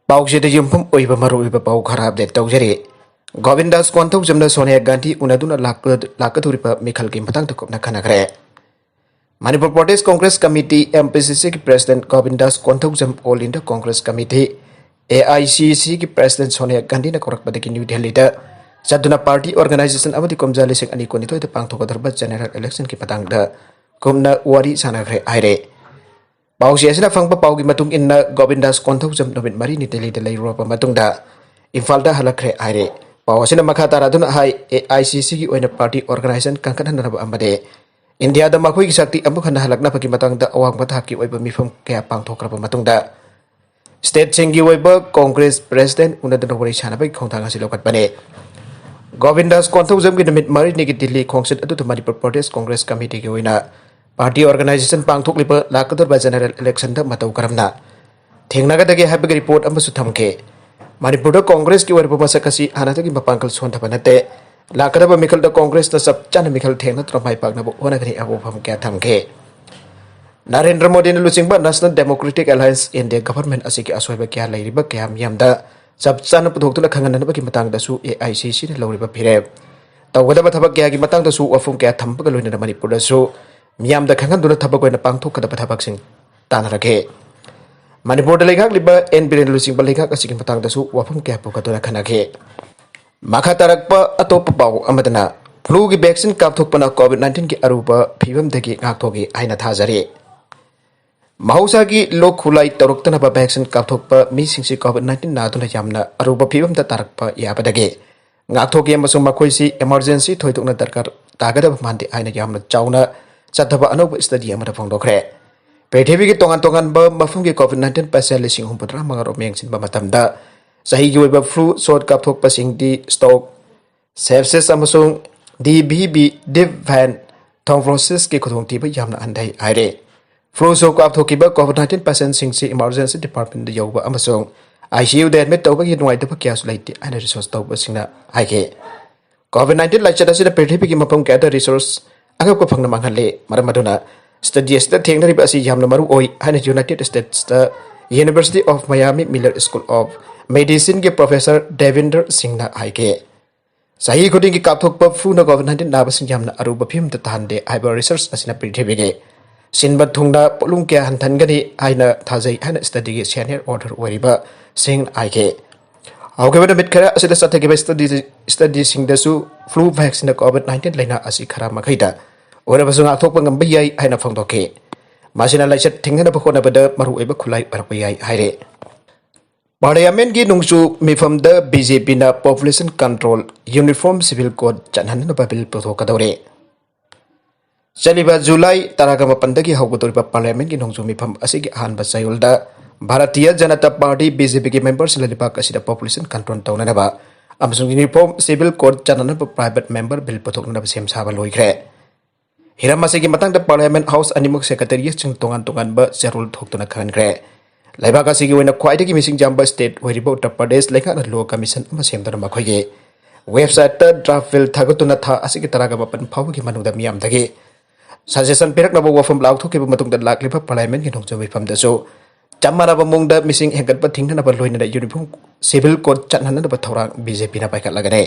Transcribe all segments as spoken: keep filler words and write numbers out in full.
ꯄꯥꯎꯁꯤꯗ ꯌꯨꯝꯐꯝ ꯑꯣꯏꯕ ꯃꯔꯨꯑꯣꯏꯕ ꯄꯥꯎ ꯈꯔ ꯑꯞꯗꯦꯠ ꯇꯧꯖꯔꯤ꯫ ꯒꯣꯕꯤꯟꯗꯥꯁ ꯀꯣꯟꯊꯧꯖꯝꯅ ꯁꯣꯅꯤꯌꯥ ꯒꯥꯟꯙꯤ ꯎꯅꯗꯨꯅ ꯂꯥꯛꯀ-, ꯂꯥꯛꯀꯗꯧꯔꯤꯕ ꯃꯤꯈꯜꯒꯤ ꯃꯇꯥꯡꯗ ꯀꯨꯞꯅ ꯈꯟꯅꯈ꯭ꯔꯦ꯫ Manipur Pradesh Congress committee, MPCC ꯒꯤ president Gobindas Konthoujam, all India Congress committee, AICC ꯒꯤ ꯄ꯭ꯔꯦꯁꯤꯗꯦꯟꯠ ꯁꯣꯅꯤꯌꯥ ꯒꯥꯟꯙꯤꯅ ꯀꯧꯔꯛꯄꯗꯒꯤ ꯅ꯭ꯌꯨ ꯗꯦꯜꯂꯤꯗ ꯆꯠꯇꯨꯅ ꯄꯥꯔꯇꯤ ꯑꯣꯔꯒꯅꯥꯏꯖꯦꯁꯟ ꯑꯃꯗꯤ ꯀꯨꯝꯖꯥ ꯂꯤꯁꯤꯡ ꯑꯅꯤ ꯀꯨꯟꯅꯤꯊꯣꯏꯗ ꯄꯥꯡꯊꯣꯛꯀꯗꯧꯔꯤꯕ ꯖꯦꯅꯦꯔꯦꯜ ꯏꯂꯦꯛꯁꯟꯒꯤ ꯃꯇꯥꯡꯗ ꯀꯨꯞꯅ ꯋꯥꯔꯤ ꯁꯥꯟꯅꯈ꯭ꯔꯦ ꯍꯥꯏꯔꯦ꯫ ꯄꯥꯎꯆꯦ ꯑꯁꯤꯅ ꯐꯪꯕ ꯄꯥꯎꯒꯤ ꯃꯇꯨꯡ ꯏꯟꯅ, ꯒꯣꯕꯤꯟꯗꯥꯁ ꯀꯣꯟꯊꯧꯖꯝ ꯅꯨꯃꯤꯠ ꯃꯔꯤꯅꯤ ꯗꯦꯜꯂꯤꯗ ꯂꯩꯔꯨꯔꯕ ꯃꯇꯨꯡꯗ ꯏꯝꯐꯥꯜꯗ ꯍꯜꯂꯛꯈ꯭ꯔꯦ ꯍꯥꯏꯔꯦ꯫ ꯄꯥꯎ ꯑꯁꯤꯅ ꯃꯈꯥ ꯇꯥꯔꯗꯨꯅ ꯍꯥꯏ, AICC ꯒꯤ ꯑꯣꯏꯅ ꯄꯥꯔꯇꯤ ꯑꯣꯔꯒꯅꯥꯏꯖꯦꯁꯟ ꯀꯟꯈꯠꯍꯟꯅꯕ ꯑꯃꯗꯤ ꯏꯟꯗꯤꯌꯥꯗ ꯃꯈꯣꯏꯒꯤ ꯁꯛꯇꯤ ꯑꯃꯨꯛ ꯍꯟꯅ ꯍꯜꯂꯛꯅꯕꯒꯤ ꯃꯇꯥꯡꯗ ꯑꯋꯥꯡꯕ ꯊꯥꯛꯀꯤ ꯑꯣꯏꯕ ꯃꯤꯐꯝ ꯀꯌꯥ ꯄꯥꯡꯊꯣꯛꯈ꯭ꯔꯕ ꯃꯇꯨꯡꯗ, ꯁ꯭ꯇꯦꯠꯁꯤꯡꯒꯤ ꯑꯣꯏꯕ ꯀꯣꯡꯒ꯭ꯔꯦꯁ ꯄ꯭ꯔꯦꯁꯤꯗꯦꯟꯠ ꯎꯅꯗꯨꯅ ꯋꯥꯔꯤ ꯁꯥꯟꯅꯕꯒꯤ ꯈꯣꯡꯊꯥꯡ ꯑꯁꯤ ꯂꯧꯈꯠꯄꯅꯤ꯫ ꯒꯣꯕꯤꯟꯗꯥꯁ ꯀꯣꯟꯊꯧꯖꯝꯒꯤ ꯅꯨꯃꯤꯠ ꯃꯔꯤꯅꯤꯒꯤ ꯗꯤꯜꯂꯤ ꯈꯣꯡꯆꯠ ꯑꯗꯨꯗ ꯃꯅꯤꯄꯨꯔ ꯄ꯭ꯔꯗꯦꯁ ꯀꯣꯡꯒ꯭ꯔꯦꯁ ꯀꯃꯤꯇꯤꯒꯤ ꯑꯣꯏꯅ ꯄꯥꯔꯇꯤ ꯑꯣꯔꯒꯅꯥꯏꯖꯦꯁꯟ ꯄꯥꯡꯊꯣꯛꯂꯤꯕ ꯂꯥꯛꯀꯗꯧꯔꯤꯕ ꯖꯦꯅꯦꯔꯦꯜ ꯏꯂꯦꯛꯁꯟꯗ ꯃꯇꯧ ꯀꯔꯝꯅ ꯊꯦꯡꯅꯒꯗꯒꯦ ꯍꯥꯏꯕꯒꯤ ꯔꯤꯄꯣꯔꯠ ꯑꯃꯁꯨ ꯊꯝꯈꯤ꯫ ꯃꯅꯤꯄꯨꯔꯗ ꯀꯣꯡꯒ꯭ꯔꯦꯁꯀꯤ ꯑꯣꯏꯔꯤꯕ ꯃꯁꯛ ꯑꯁꯤ ꯍꯥꯟꯅꯗꯒꯤ ꯃꯄꯥꯡꯒꯜ ꯁꯣꯟꯊꯕ ꯅꯠꯇꯦ꯫ ꯂꯥꯛꯀꯗꯕ ꯃꯤꯈꯜꯗ ꯀꯣꯡꯒ꯭ꯔꯦꯁꯅ ꯆꯞ ꯆꯥꯅ ꯃꯤꯈꯜ ꯊꯦꯡꯅꯗꯨꯅ ꯃꯥꯏ ꯄꯥꯛꯅꯕ ꯍꯣꯠꯅꯒꯅꯤ ꯍꯥꯏꯕ ꯋꯥꯐꯝ ꯀꯌꯥ ꯊꯝꯈꯤ꯫ ꯅꯔꯦꯟꯗ꯭ꯔ ꯃꯣꯗꯤꯅ ꯂꯨꯆꯤꯡꯕ National Democratic Alliance India government ꯑꯁꯤꯒꯤ ꯑꯁꯣꯏꯕ ꯀꯌꯥ ꯂꯩꯔꯤꯕ ꯀꯌꯥ ꯃꯤꯌꯥꯝꯗ ꯆꯞ ꯆꯥꯅ ꯄꯨꯊꯣꯛꯇꯨꯅ ꯈꯪꯍꯟꯅꯅꯕꯒꯤ ꯃꯇꯥꯡꯗꯁꯨ AICC ꯅ ꯂꯧꯔꯤꯕ ꯐꯤꯔꯦꯞ ꯇꯧꯒꯗꯕ ꯊꯕꯛ ꯀꯌꯥꯒꯤ ꯃꯇꯥꯡꯗꯁꯨ ꯋꯥꯐꯝ ꯀꯌꯥ ꯊꯝꯕꯒ ꯂꯣꯏꯅꯅ ꯃꯅꯤꯄꯨꯔꯗꯁꯨ ꯃꯤꯌꯥꯝꯗ ꯈꯪꯍꯟꯗꯨꯅ ꯊꯕꯛ ꯑꯣꯏꯅ ꯄꯥꯡꯊꯣꯛꯀꯗꯕ ꯊꯕꯛꯁꯤꯡ ꯇꯥꯟꯅꯔꯛꯈꯤ꯫ ꯃꯅꯤꯄꯨꯔꯗ ꯂꯩꯉꯥꯛꯂꯤꯕ ꯑꯦꯟ ꯕꯤꯔꯦꯟ ꯂꯨꯆꯤꯡꯕ ꯂꯩꯉꯥꯛ ꯑꯁꯤꯒꯤ ꯃꯇꯥꯡꯗꯁꯨ ꯋꯥꯐꯝ ꯀꯌꯥ ꯄꯨꯈꯠꯇꯨꯅ ꯈꯟꯅꯈꯤ꯫ ꯃꯈꯥ ꯇꯥꯔꯛꯄ ꯑꯇꯣꯞꯄ ꯄꯥꯎ ꯑꯃꯗꯅ, flu ꯒꯤ vaccine ꯀꯥꯞꯊꯣꯛꯄꯅ COVID nineteen ꯒꯤ ꯑꯔꯨꯕ ꯐꯤꯕꯝꯗꯒꯤ ꯉꯥꯛꯊꯣꯛꯏ ꯍꯥꯏꯅ ꯊꯥꯖꯔꯤ꯫ ꯃꯍꯧꯁꯥꯒꯤ ꯂꯣꯛ ꯈꯨꯂꯥꯏ ꯇꯧꯔꯛꯇꯅꯕ vaccine ꯀꯥꯞꯊꯣꯛꯄ ꯃꯤꯁꯤꯡꯁꯤ COVID nineteen ꯅꯥꯗꯨꯅ ꯌꯥꯝꯅ ꯑꯔꯨꯕ ꯐꯤꯕꯝꯗ ꯇꯥꯔꯛꯄ ꯌꯥꯕꯗꯒꯤ ꯉꯥꯛꯊꯣꯛꯏ ꯑꯃꯁꯨꯡ ꯃꯈꯣꯏꯁꯤ emergency ꯊꯣꯏꯗꯣꯛꯅ ꯗꯔꯀꯥꯔ ꯇꯥꯒꯗꯕ ꯃꯥꯟꯗꯦ ꯍꯥꯏꯅ ꯌꯥꯝꯅ ꯆꯥꯎꯅ ꯆꯠꯊꯕ ꯑꯅꯧꯕ study ꯑꯃꯗ ꯐꯣꯡꯗꯣꯛꯈ꯭ꯔꯦ꯫ ꯄ꯭ꯔꯤꯊꯤꯕꯤꯒꯤ ꯇꯣꯉꯥꯟ ꯇꯣꯉꯥꯟꯕ ꯃꯐꯝꯒꯤ COVID nineteen patient ꯂꯤꯁꯤꯡ ꯍꯨꯝꯐꯨꯇꯔꯥ ꯃꯉꯥ ꯔꯣꯝ ꯌꯦꯡꯁꯤꯟꯕ ꯃꯇꯝꯗ, ꯆꯍꯤꯒꯤ ꯑꯣꯏꯕ flu shot ꯀꯥꯞꯊꯣꯛꯄꯁꯤꯡꯗꯤ stroke, sepsis ꯑꯃꯁꯨꯡ D V B, deep vein thrombosis ꯀꯤ ꯈꯨꯗꯣꯡꯊꯤꯕ ꯌꯥꯝꯅ ꯍꯟꯊꯩ ꯍꯥꯏꯔꯦ꯫ Flu shot ꯀꯥꯞꯊꯣꯛꯈꯤꯕ COVID nineteen patient ꯁꯤꯡꯁꯤ emergency department ꯇ ꯌꯧꯕ ꯑꯃꯁꯨꯡ ICU ꯗ admit ꯇꯧꯕꯒꯤ ꯅꯨꯡꯉꯥꯏꯇꯕ ꯀꯌꯥꯁꯨ ꯂꯩꯇꯦ ꯍꯥꯏꯅ research ꯇꯧꯕꯁꯤꯡꯅ ꯍꯥꯏꯈꯤ꯫ COVID nineteen ꯂꯥꯏꯆꯠ ꯑꯁꯤꯅ ꯄ꯭ꯔꯤꯊꯤꯕꯤꯒꯤ ꯃꯐꯝ ꯀꯌꯥꯗ research ꯑꯉꯛꯄ ꯐꯪꯅ ꯃꯥꯡꯍꯜꯂꯦ꯫ ꯃꯔꯝ ꯑꯗꯨꯅ study ꯑꯁꯤꯗ ꯊꯦꯡꯅꯔꯤꯕ ꯑꯁꯤ ꯌꯥꯝꯅ ꯃꯔꯨ ꯑꯣꯏ ꯍꯥꯏꯅ United States ꯇ University of Miami Miller School of Medicineꯒꯤ professor ꯗꯦꯕꯤꯟꯗꯔ ꯁꯤꯡꯅ ꯍꯥꯏꯈꯤ꯫ ꯆꯍꯤ ꯈꯨꯗꯤꯡꯒꯤ ꯀꯥꯞꯊꯣꯛꯄ ꯐ꯭ꯂꯨꯅ COVID nineteen ꯅꯥꯕꯁꯤꯡ ꯌꯥꯝꯅ ꯑꯔꯨꯕ ꯐꯤꯕꯝꯗ ꯇꯥꯍꯟꯗꯦ ꯍꯥꯏꯕ research ꯑꯁꯤꯅ ꯄ꯭ꯔꯤꯊꯤꯕꯤꯒꯤ ꯁꯤꯟꯕ ꯊꯨꯡꯅ ꯄꯣꯠꯂꯨꯝ ꯀꯌꯥ ꯍꯟꯊꯍꯟꯒꯅꯤ ꯍꯥꯏꯅ ꯊꯥꯖꯩ ꯍꯥꯏꯅ studyꯒꯤ senior author ꯑꯣꯏꯔꯤꯕ ꯁꯤꯡꯅ ꯍꯥꯏꯈꯤ꯫ ꯍꯧꯈꯤꯕ ꯅꯨꯃꯤꯠ ꯈꯔ ꯑꯁꯤꯗ ꯆꯠꯊꯈꯤꯕ study studyꯁꯤꯡꯗꯁꯨ flu virusꯅ COVID nineteen ꯂꯥꯏꯅꯥ ꯑꯁꯤ ꯈꯔ ꯃꯈꯩꯗ ꯑꯣꯏꯔꯕꯁꯨ ꯉꯥꯛꯊꯣꯛꯄ ꯉꯝꯕ ꯌꯥꯏ ꯍꯥꯏꯅ ꯐꯣꯡꯗꯣꯛꯈꯤ꯫ ꯃꯁꯤꯅ ꯂꯥꯏꯆꯠ ꯊꯤꯡꯅꯅꯕ ꯍꯣꯠꯅꯕꯗ ꯃꯔꯨꯑꯣꯏꯕ ꯈꯨꯠꯂꯥꯏ ꯑꯣꯏꯔꯛꯄ ꯌꯥꯏ ꯍꯥꯏꯔꯦ꯫ Parliamentꯀꯤ ꯅꯣꯡꯖꯨ ꯃꯤꯐꯝꯗ BJPꯅ population control, uniform civil code ꯆꯠꯍꯟꯅꯕ bill ꯄꯨꯊꯣꯛꯀꯗꯧꯔꯦ꯫ ꯆꯠꯂꯤꯕ July ꯇꯔꯥꯒ ꯃꯥꯄꯟꯗꯒꯤ ꯍꯧꯒꯗꯧꯔꯤꯕ Parliamentꯀꯤ ꯅꯣꯡꯖꯨ ꯃꯤꯐꯝ ꯑꯁꯤꯒꯤ ꯑꯍꯥꯟꯕ ꯆꯌꯣꯜꯗ ꯚꯥꯔꯇꯤꯌ ꯖꯅꯇꯥ ꯄꯥꯔꯇꯤ, BJPꯒꯤ memberꯁꯤꯡꯅ ꯂꯩꯕꯥꯛ ꯑꯁꯤꯗ population control ꯇꯧꯅꯅꯕ ꯑꯃꯁꯨꯡ uniform civil code ꯆꯠꯅꯅꯕ private member bill ꯄꯨꯊꯣꯛꯅꯅꯕ ꯁꯦꯝ ꯁꯥꯕ ꯂꯣꯏꯈ꯭ꯔꯦ꯫ ꯍꯤꯔꯝ ꯑꯁꯤꯒꯤ ꯃꯇꯥꯡꯗ Parliament House ꯑꯅꯤꯃꯛ secretariatꯁꯤꯡ ꯇꯣꯉꯥꯟ ꯇꯣꯉꯥꯟꯕ ꯆꯦꯔꯣꯜ ꯊꯣꯛꯇꯨꯅ ꯈꯪꯍꯟꯈ꯭ꯔꯦ꯫ ꯂꯩꯕꯥꯛ ꯑꯁꯤꯒꯤ ꯑꯣꯏꯅ ꯈ꯭ꯋꯥꯏꯗꯒꯤ ꯃꯤꯁꯤꯡ ꯌꯥꯝꯕ state ꯑꯣꯏꯔꯤꯕ ꯎꯠꯇꯔ ꯄ꯭ꯔꯗꯦꯁ ꯂꯩꯉꯥꯛꯅ law commission ꯑꯃ ꯁꯦꯝꯗꯨꯅ ꯃꯈꯣꯏꯒꯤ websiteꯇ draft bill ꯊꯥꯒꯠꯇꯨꯅ ꯊꯥ ꯑꯁꯤꯒꯤ ꯇꯔꯥꯒ ꯃꯥꯄꯟ ꯐꯥꯎꯕꯒꯤ ꯃꯅꯨꯡꯗ ꯃꯤꯌꯥꯝꯗꯒꯤ suggestion ꯄꯤꯔꯛꯅꯕ ꯋꯥꯐꯝ ꯂꯥꯎꯊꯣꯛꯈꯤꯕ ꯃꯇꯨꯡꯗ ꯂꯥꯛꯂꯤꯕ Parliamentꯀꯤ ꯅꯣꯡꯖꯨ ꯃꯤꯐꯝꯗꯁꯨ ꯆꯞ ꯃꯥꯟꯅꯕ ꯃꯑꯣꯡꯗ ꯃꯤꯁꯤꯡ ꯍꯦꯟꯒꯠꯄ ꯊꯤꯡꯅꯅꯕ ꯂꯣꯏꯅꯅ uniform civil code ꯆꯠꯅꯅꯕ ꯊꯧꯔꯥꯡ BJPꯅ ꯄꯥꯏꯈꯠꯂꯒꯅꯤ꯫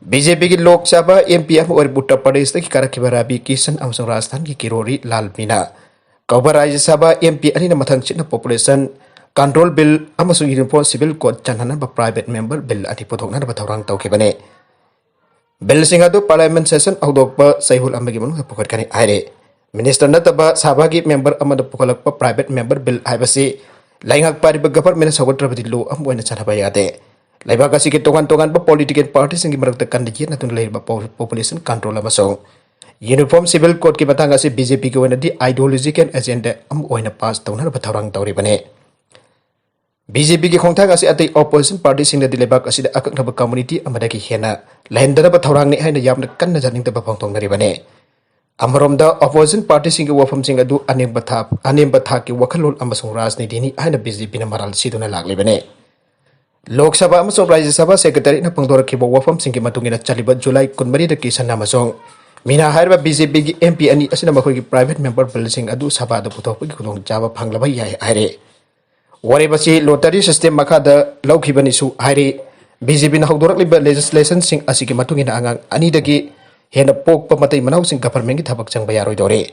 BJPꯒꯤ ꯂꯣꯛ ꯁꯚꯥ MP ꯑꯃ ꯑꯣꯏꯔꯤꯕ ꯎꯠꯇꯔ ꯄ꯭ꯔꯗꯦꯁꯇꯒꯤ ꯀꯥꯔꯛꯈꯤꯕ ꯔꯥꯕꯤ ꯀꯤꯁꯟ ꯑꯃꯁꯨꯡ ꯔꯥꯖꯁꯊꯥꯟꯒꯤ ꯀꯤꯔꯣꯔꯤ ꯂꯥꯜ ꯃꯤꯅ ꯀꯧꯕ ꯔꯥꯖ꯭ꯌ ꯁꯚꯥ MP ꯑꯅꯤꯅ ꯃꯊꯪ ꯆꯤꯠꯅ population control bill ꯑꯃꯁꯨꯡ uniform civil code ꯆꯟꯍꯟꯅꯕ private member bill ꯑꯅꯤ ꯄꯨꯊꯣꯛꯅꯅꯕ ꯊꯧꯔꯥꯡ ꯇꯧꯈꯤꯕꯅꯤ꯫ Billꯁꯤꯡ ꯑꯗꯨ Parliament session ꯍꯧꯗꯣꯛꯄ ꯆꯌꯣꯜ ꯑꯃꯒꯤ ꯃꯅꯨꯡꯗ ꯄꯨꯈꯠꯀꯅꯤ ꯍꯥꯏꯔꯤ꯫ Minister ꯅꯠꯇꯕ ꯁꯚꯥꯒꯤ member ꯑꯃꯅ ꯄꯨꯈꯠꯂꯛꯄ private member bill ꯍꯥꯏꯕꯁꯤ ꯂꯩꯉꯥꯛ ꯄꯥꯏꯔꯤꯕ governmentꯅ ꯁꯧꯒꯠꯇ꯭ꯔꯕꯗꯤ law ꯑꯃ ꯑꯣꯏꯅ ꯆꯠꯅꯕ ꯌꯥꯗꯦ꯫ ꯂꯩꯕꯥꯛ ꯑꯁꯤꯒꯤ ꯇꯣꯉꯥꯟ ꯇꯣꯉꯥꯟꯕ political partyꯁꯤꯡꯒꯤ ꯃꯔꯛꯇ ꯀꯟꯅ ꯌꯦꯠꯅꯗꯨꯅ ꯂꯩꯔꯤꯕ po-, population control ꯑꯃꯁꯨꯡ uniform civil codeꯀꯤ ꯃꯇꯥꯡ ꯑꯁꯤ BJPꯒꯤ ꯑꯣꯏꯅꯗꯤ ideological agenda ꯑꯃ ꯑꯣꯏꯅ pass ꯇꯧꯅꯅꯕ ꯊꯧꯔꯥꯡ ꯇꯧꯔꯤꯕꯅꯤ꯫ BJPꯒꯤ ꯈꯣꯡꯊꯥꯡ ꯑꯁꯤ ꯑꯇꯩ opposition partyꯁꯤꯡꯅꯗꯤ ꯂꯩꯕꯥꯛ ꯑꯁꯤꯗ ꯑꯀꯛꯅꯕ community ꯑꯃꯗꯒꯤ ꯍꯦꯟꯅ ꯂꯩꯍꯟꯗꯅꯕ ꯊꯧꯔꯥꯡꯅꯤ ꯍꯥꯏꯅ ꯌꯥꯝꯅ ꯀꯟꯅ ꯌꯥꯅꯤꯡꯗꯕ ꯐꯣꯡꯗꯣꯛꯅꯔꯤꯕꯅꯤ꯫ ꯑꯃꯔꯣꯝꯗ opposition partyꯁꯤꯡꯒꯤ ꯋꯥꯐꯝꯁꯤꯡ ꯑꯗꯨ ꯑꯅꯦꯝꯕ ꯊꯥꯛ, ꯑꯅꯦꯝꯕ ꯊꯥꯛꯀꯤ ꯋꯥꯈꯜꯂꯣꯟ ꯑꯃꯁꯨꯡ ꯔꯥꯖꯅꯤꯇꯤꯅꯤ ꯍꯥꯏꯅ BJPꯅ ꯃꯔꯥꯜ ꯁꯤꯗꯨꯅ ꯂꯥꯛꯂꯤꯕꯅꯤ꯫ ꯂꯣꯛ ꯁꯚꯥ ꯑꯃꯁꯨꯡ ꯔꯥꯖ꯭ꯌ ꯁꯚꯥ secretariatꯅ ꯐꯣꯡꯗꯣꯔꯛꯈꯤꯕ ꯋꯥꯐꯝꯁꯤꯡꯒꯤ ꯃꯇꯨꯡ ꯏꯟꯅ ꯆꯠꯂꯤꯕ July ꯀꯨꯟꯃꯔꯤꯗ ꯀꯤꯁꯟ ꯑꯃꯁꯨꯡ ꯃꯤꯅꯥ ꯍꯥꯏꯔꯤꯕ BJPꯒꯤ MP ꯑꯅꯤ ꯑꯁꯤꯅ ꯃꯈꯣꯏꯒꯤ private member billꯁꯤꯡ ꯑꯗꯨ ꯁꯚꯥꯗ ꯄꯨꯊꯣꯛꯄꯒꯤ ꯈꯨꯗꯣꯡꯆꯥꯕ ꯐꯪꯂꯕ ꯌꯥꯏ ꯍꯥꯏꯔꯤ꯫ ꯋꯥꯔꯦꯞ ꯑꯁꯤ ꯂꯣꯇꯔꯤ ꯁꯤꯁꯇꯦꯝ ꯃꯈꯥꯗ ꯂꯧꯈꯤꯕꯅꯤꯁꯨ ꯍꯥꯏꯔꯤ꯫ ꯕꯤ ꯖꯦ ꯄꯤꯅ ꯍꯧꯗꯣꯔꯛꯂꯤꯕ ꯂꯦꯖꯤꯁꯂꯦꯁꯟꯁꯤꯡ ꯑꯁꯤꯒꯤ ꯃꯇꯨꯡ ꯏꯟꯅ ꯑꯉꯥꯡ ꯑꯅꯤꯗꯒꯤ ꯍꯦꯟꯅ ꯄꯣꯛꯄ ꯃꯇꯩ ꯃꯅꯥꯎꯁꯤꯡ ꯒꯚꯔꯟꯃꯦꯟꯒꯤ ꯊꯕꯛ ꯆꯪꯕ ꯌꯥꯔꯣꯏꯗꯧꯔꯤ꯫